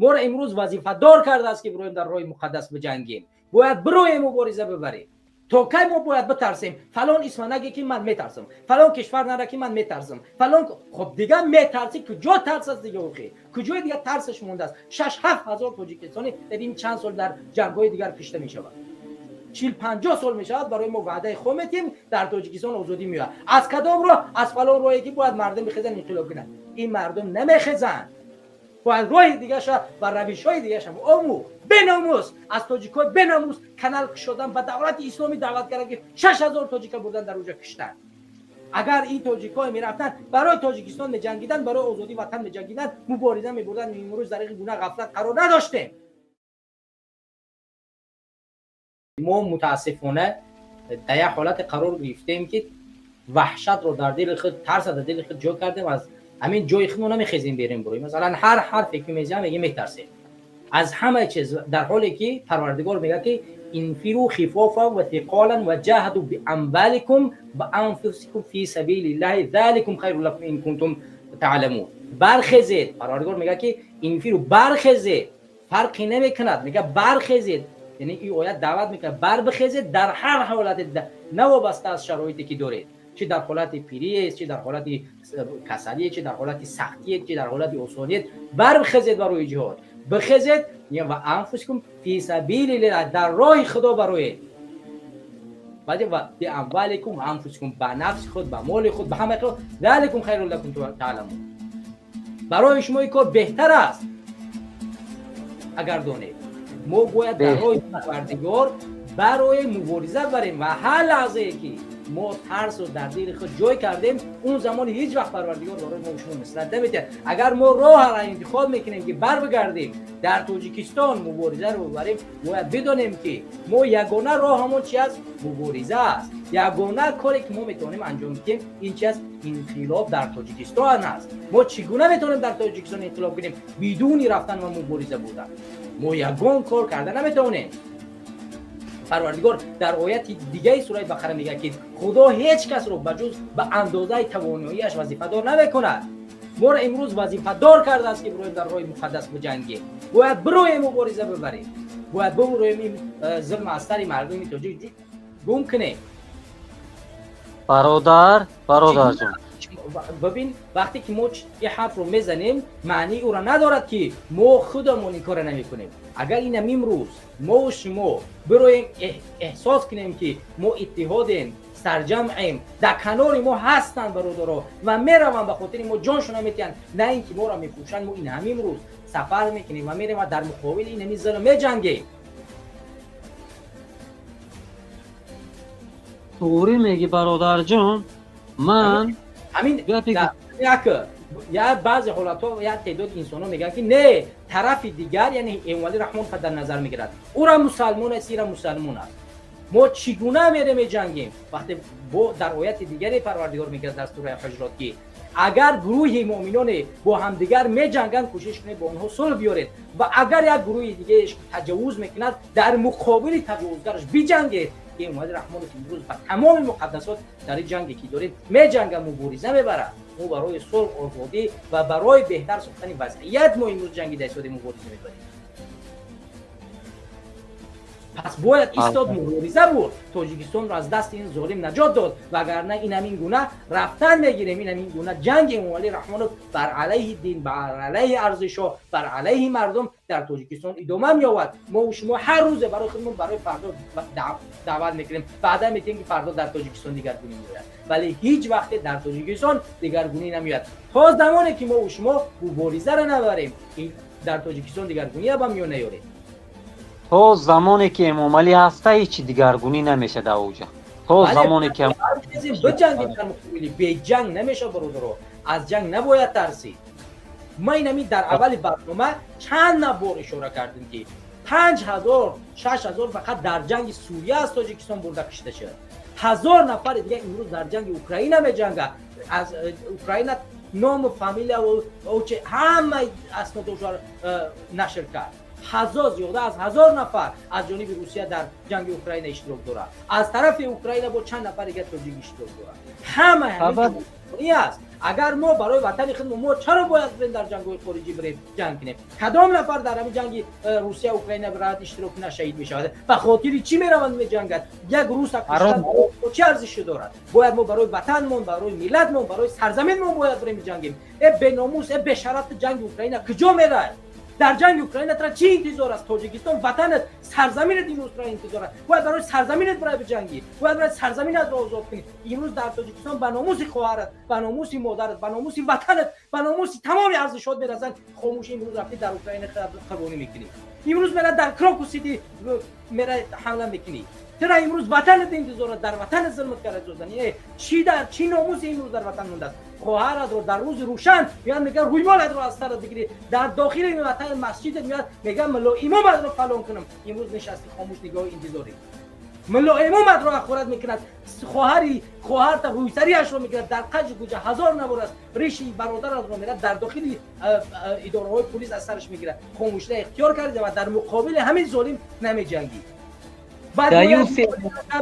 Моро имрӯз вазифадор кардааст, ки бироем, дар роҳи муқаддас биҷангем. Бояд бироем, мубориза бибарем. То кай мо бояд битарсем? Фалон исма наге, ки ман метарсам, фалон кишвар нара, ки ман метарсам, фалон. Хоб, дига метарсӣ, куҷо тарс аст дига? Охи, куҷои дига тарсаш мондааст? 6-7 ҳазор тоҷикистони дар ин чанд сол дар ҷангҳои дигар кишта мешавад. 40-50 сол мешавад, барои мо ваъдаи хом метиҳем, дар Тоҷикистон озодӣ меояд. Аз кадом роҳ? Аз фалон роҳе, ки бояд мардум бихезанд, инқилоб кунанд. Ин мардум намехезанд. Бояд роҳи дигаша ва равишҳои дигаша омӯхт. Беномус аз тоҷикҳои беномус канал кушодан, ба давлати исломӣ даъват кардан, ки 6000 тоҷика бурдан, дар уҷа киштанд. Агар ин тоҷикҳое мерафтанд, барои Тоҷикистон меҷангиданд, барои озодии ватан меҷангиданд, мубориза мебурданд, имрӯз дар ин гуна ғафлат қарор надоштем. Мо мутаассифона дар як ҳолате қарор гирифтем, ки ваҳшатро дар дили худ, тарса дар дили худ ҷой кардем. Аз ҳамин ҷои худ мо намехезем, берем буроем. Масалан, ҳар ҳарфе ки мезанам, мегем, метарсем аз ҳама чиз, дар ҳоле ки Парвардигор мегӯяд, ки انفروا خفافا وثقالا وجاهدوا بأموالكم وأنفسكم في سبيل الله ذلكم خير لكم إن كنتم تعلمون. برخیزید. پروردگار میگه که انفروا، برخیزید، فرقی نمیکند. میگه برخیزید، یعنی این آیت دعوت میکنه بر بخیزید، در هر حالت، نه وابسته از شرایطی که دارید، چه در حالت پیری است، چه در حالت کسلی، چه در حالت سختی، چه در حالت آسانی، بر بخیزید برای جهاد بخیزید. وأنفسكم في سبيل الله، در راه خدا برای بعد و بأموالكم وأنفسكم، به نفس خود، به مال خود، به همه خود. ذلكم خير لكم تعلمون، برای شما این کار بهتر است اگر دانید. ما باید در راه پروردگار برای مبارزه بریم و هر لحظه که ما ترس رو در دل خود جای کردیم، اون زمان هیچ وقت پروردگار برای ما شما نصرت نمیده. اگر ما راه را انتخاب میکنیم که بر بگردیم، در тоҷикистон мубориза رو ببریم، باید بدانیم که ما یگانه راه همون چی است؟ مبارزه است. یگانه کاری که ما میتونیم انجام بدیم این چی است؟ انقلاب در тоҷикистон است. ما چگونه میتونیم در тоҷикистон انقلاب کنیم بدون رفتن و مبارزه بودن؟ ما یگان کار کرده نمیتونیم. پروردگار در آیت دیگه سوره بقره میگه که خدا هیچ کس رو بجز به اندازه تواناییش وظیفه دار نمیکند. ما را امروز وظیفه دار کرده است که برویم، در راه مقدس بجنگیم. باید برویم، مبارزه ببریم. باید برویم، این ظلم از سر مردم тоҷик گم کنیم. Бародар, бародарҷон. ببین، وقتی که ما یه حرف رو میزنیم، معنی او را ندارد که ما خودمون این کار نمیکنیم. اگر این امروز ما و شما برویم، احساس کنیم که ما اتحادیم، سرجمعیم، در کنار ما هستند برادرها و میروند، به خاطر ما جانشون میتین، نه اینکه ما را میفروشند. ما این همین روز سفر میکنیم و میریم و در مقابل این همین ظلم میجنگیم. Туғрӣ мегӣ, бародарҷон, ман ҳамин як я баъзе ҳолатҳо як теъдод инсонҳо мегӯянд, ки не, тарафи дигар, яъне Эмомалӣ Раҳмон, дар назар мегирад, ӯра мусалмон аст, ира мусалмон аст, мо чӣ гуна мерем меҷангем? Вақте бо дар ояти дигаре Парвардигор мегӯяд дар сураи Ҳуҷурот, ки агар гурӯҳи муъминоне бо ҳамдигар меҷанганд, кӯшиш кунед, бо онҳо сулҳ биёред ва агар як гурӯҳи дигаеш таҷовуз мекунад, дар муқобили таҷовузгараш биҷангед. Ки Эмомалӣ Раҳмонов имрӯз ба тамоми муқаддасот дар ин ҷанге ки дорем меҷанга, мубориза мебарад. Мо барои сулҳ, озодӣ ва барои беҳтар сохтани вазъият мо имрӯз ҷангида истодаем, мубориза мебарем. Пас бояд истод, мубориза бурд, Тоҷикистонро аз дасти ин золим наҷот дод, вагарна ин ҳамин гуна рафтан мегирем. Ин ҳамин гуна ҷанги Эмомалӣ Раҳмонов бар алайҳи дин, бар алайҳи арзишҳо, бар алайҳи мардум дар Тоҷикистон идома меёбад. Мо шумо ҳар рӯзе барои худмон барои фардо даъват мекунем, ваъда метиҳем, ки фардо дар Тоҷикистон дигаргунӣ меояд, вале ҳеҷ вақте дар Тоҷикистон дигаргунӣ намеояд. То замоне ки мо шумо муборизаро набарем, дар Тоҷикистон дигаргунӣ ба миён наёрем. То замоне ки Эмомалӣ ҳаста, ҳеҷ дигаргунӣ намешад ауҷа, то замоне ки Биҷангем дар муқобили, беҷанг намешавад, бародаро. Аз ҷанг набояд тарсид. Ма инами дар аввали барнома чанд набор ишора кардем, ки 5000, 6000 фақат дар ҷанги Сурия аз Тоҷикистон бурда кишта шуд. 1000 нафари дига имрӯз дар ҷанги Украина меҷангад. Аз Украина ному фамилия ҳама аснодошро нашр кард. Ҳазор, зиёда аз 1000 нафар аз ҷониби Русия дар ҷанги Украина иштирок дорад. Аз тарафи Украина бо чанд нафар дига тоҷик иштирок дорад. Ҳама ҳамин аст. Агар мо барои ватани худ, мо чаро бояд бирем, дар ҷангҳои хориҷӣ бирем, ҷанг кунем? Кадом нафар дар ҳамин ҷанги Русия, Украина бираад, иштирок кунад, шаҳид мешавад. Ба хотири чӣ мераванд, меҷангад? Як руса куштан чӣ арзише дорад? Бояд мо барои ватанмон, барои миллатмон, барои сарзаминмон бояд бирем, ҷангем. Э беномус, э бешараф, ҷанги Украина куҷо меравад? Дар ҷанги Украина тра чӣ интизор аст? Тоҷикистон, ватанат, сарзаминат имрӯз тра интизор аст. Бояд барои сарзаминат бирай биҷангӣ, бояд барои сарзаминатро озод кунӣ. Имрӯз дар Тоҷикистон ба номуси хоҳарат, ба номуси модарат, ба номуси ватанат, ба номуси тамоми арзишот мерасанд. Хомӯши имрӯз рафтӣ, дар Украина қурбонӣ мекунӣ. Имрӯз мера, дар Крокус Сити мера, ҳамла мекунӣ. Тра имрӯз ватанат интизор аст. Дар ватанат зулмат карда зозани. Чӣ дар чӣ номуси имрӯз дар ватан мондааст? Хоҳаратро дар рӯзи рӯшан меяд, мегӯяд, рӯймолатро аз сарат бигирӣ. Дар дохили ватан масҷидат меяд, мегӯяд, мулло имоматро фалон кунам. Имрӯз нишасти, хомӯш, нигоҳи интизорӣ. Мулло имоматро ахорат мекунад, хоҳари хоҳарта рӯйсариашро мекунад. Дар қаҷи куҷа ҳазор навор аст. Риши бародаратро мерад, дар дохили идораҳои пулис аз сараш мегирад. Хомӯшида ихтиёр карда ва дар муқобили ҳамин золим намеҷангӣ. Баъд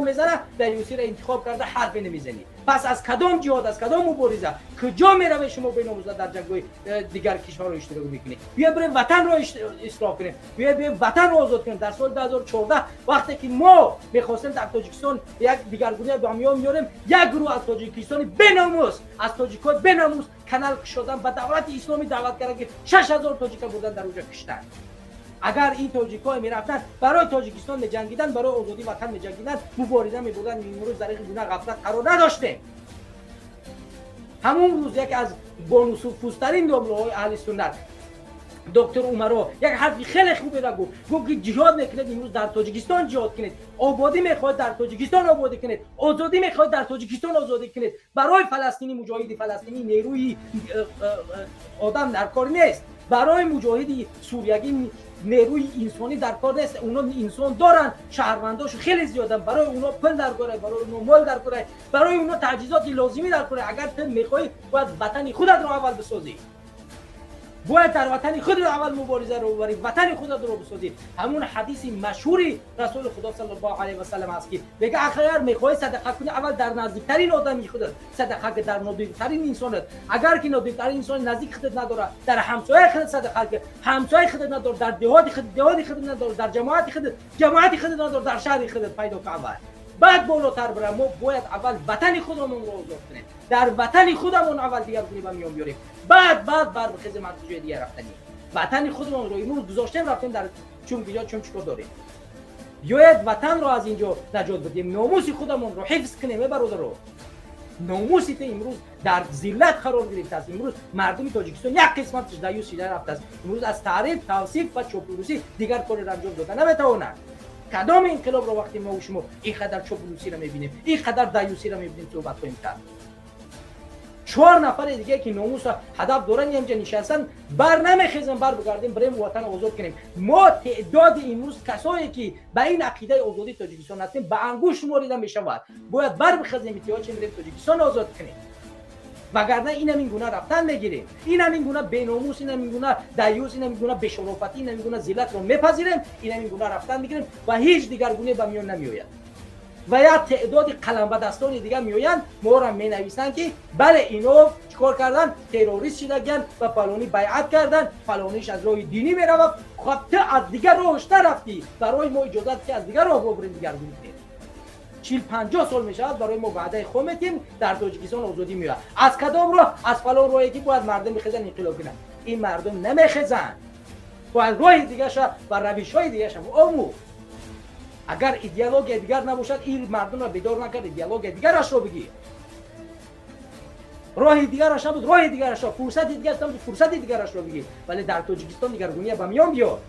мезана, даюсиро интихоб карда, ҳарфе намезанӣ. Пас аз кадом ҷиҳод, аз кадом мубориза, куҷо меравед шумо, беномуза, дар ҷангҳои дигар кишварро иштирок мекунед? Биё бирем, ватанро ислоҳ кунем, биё бием, ватанро озод кунем. Дар соли 2014, вақте ки мо мехостем дар Тоҷикистон як дигаргуния ба миён меорем, як гурӯҳ аз тоҷикистони беномус, аз тоҷикҳои беномус канал кушодан, ба давлати исломӣ даъват кардан, ки 6000 тоҷика бурдан, дар оҷа киштанд. Агар ин тоҷикҳое мерафтанд, барои Тоҷикистон меҷангиданд, барои озодии ватан меҷангиданд, мубориза мебурданд, имрӯз дар ин гуна ғафлат қарор надоштем. Ҳамун рӯз яке аз бонуфузтарин домлаҳои аҳли суннат, доктор Умаро, як ҳарфи хеле хуберо гуфт. Гуфт ки ҷиҳод мекунед, имрӯз дар Тоҷикистон ҷиҳод кунед. Ободӣ мехоҳед, дар Тоҷикистон ободӣ кунед. Озодӣ мехоҳед, дар Тоҷикистон озодӣ кунед. Барои фаластинӣ, муҷоҳиди фаластинӣ нерӯи одам дар кор нест. Барои муҷоҳиди суриягӣ нерӯи инсонӣ дар кор нест. Уно инсон доранд, шаҳрвандошу хеле зиёданд. Барои уно пул дар кора, барои уно мол дар кора, барои уно таҷҳизоти лозимӣ дар кора. Агар ту мехоҳӣ, бояд ватани худатро аввал бисозӣ, бояд дар ватани худро аввал муборизаро бубарӣ, ватани худатро бисозӣ. Ҳамун ҳадиси машҳури Расули Худо саллаллоҳу алайҳи васаллам аст, ки мега, агар мехоҳӣ садақа кунӣ, аввал дар наздиктарин одами худат садақа ки, дар нодиртарин инсонат. Агар ки нодиртарин инсони наздики худат надора, дар ҳамсояи худат садақа ки. Ҳамсояи худат надор, дар деҳоти худ, деҳоти худат надор, дар ҷамоати худат, ҷамоати худат надор, дар шаҳри худат пайдо кун аввал, баъд болотар бира. Мо бояд аввал ватани худамонро озод кунем, дар ватани худамон аввал дигаргунӣ ба миён биёрем, баъд бар бихезем, аз ҷои дигар рафтанӣ. Ватани худамонро имрӯз гузоштем, рафтем, дар чун киҷо, чун чикор дорем? Биёед, ватанро аз инҷо наҷот бидем, номуси худамонро ҳифз кунем. Э бародаро, номуси ту имрӯз дар зиллат қарор гирифтааст. Имрӯз мардуми Тоҷикистон як қисматаш даюс шида рафтааст. Имрӯз аз таъриф, тавсиф ва чоплусӣ дигар кореро анҷом дода наметавонад. Кадом инқилобро, вақте мо шумо ин қадар чоплусиро мебинем, ин қадар даюсиро мебинем, суҳбат хоҳем кард? Чор нафари диге ки номуса ҳадаф доранд, инҷа нишастан, бар намехезем, бар бигардем, бирем, ватан озод кунем? Мо теъдоди имрӯз касое ки ба ин ақидаи озодии Тоҷикистон ҳастем, ба ангушт шуморида мешавад. Бояд бар бихезем, иттиҳод шем, бирем, Тоҷикистон озод кунем. Вагарна инам ин гуна рафтан мегирем, инам ин гуна беномус, инам ин гуна даюс, инам ин гуна бешарофатӣ, инам ин гуна зиллатро мепазирем, инам ин гуна рафтан мегирем ва ҳеҷ дигаргуне ба миён намеояд. Ва як теъдоди қаламбадастони дигар меоянд, моро менависанд, ки бале, ино чикор кардан, террорист шидагиянд ва фалонӣ байъат кардан, фалониш аз роҳи динӣ меравад. Хоб, ту аз дигар роҳш нарафтӣ, барои мо иҷозат ки аз дигар роҳ бобирем, дигаргунӣ кунем. 40-50 сол мешавад, барои мо ваъдаи хом метиҳем, дар Тоҷикистон озодӣ меояд. Аз кадом роҳ? Аз фалон роҳе ки бояд мардум бихезанд, инқилоб кунанд. Ин мардум намехезанд. Бояд роҳи дигаша ва равишҳои дигаша омӯхт. Агар идеология дигар набошад, ин мардумро бедор накард, идеология дигарашро бигир. Роҳи дигараш набуд, роҳи дигарашро, фурсати дигараш набуд, фурсати дигарашро бигир, вале дар Тоҷикистон дигаргуния ба миён биёр.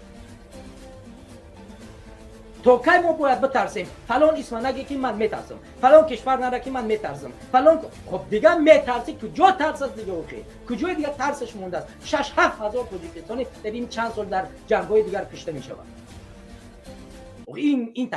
То кай мо бояд битарсем? Фалон исма наге, ки ман метарсам, фалон кишвар нара, ки ман метарсам, фалон. Хоб, дига метарсӣ, куҷо тарс аст дига охи? Куҷои дига тарсаш мондааст? 6-7 ҳазор тоҷикистони дар ин чанд сол дар ҷангҳои дигар кушта мешавад. Ин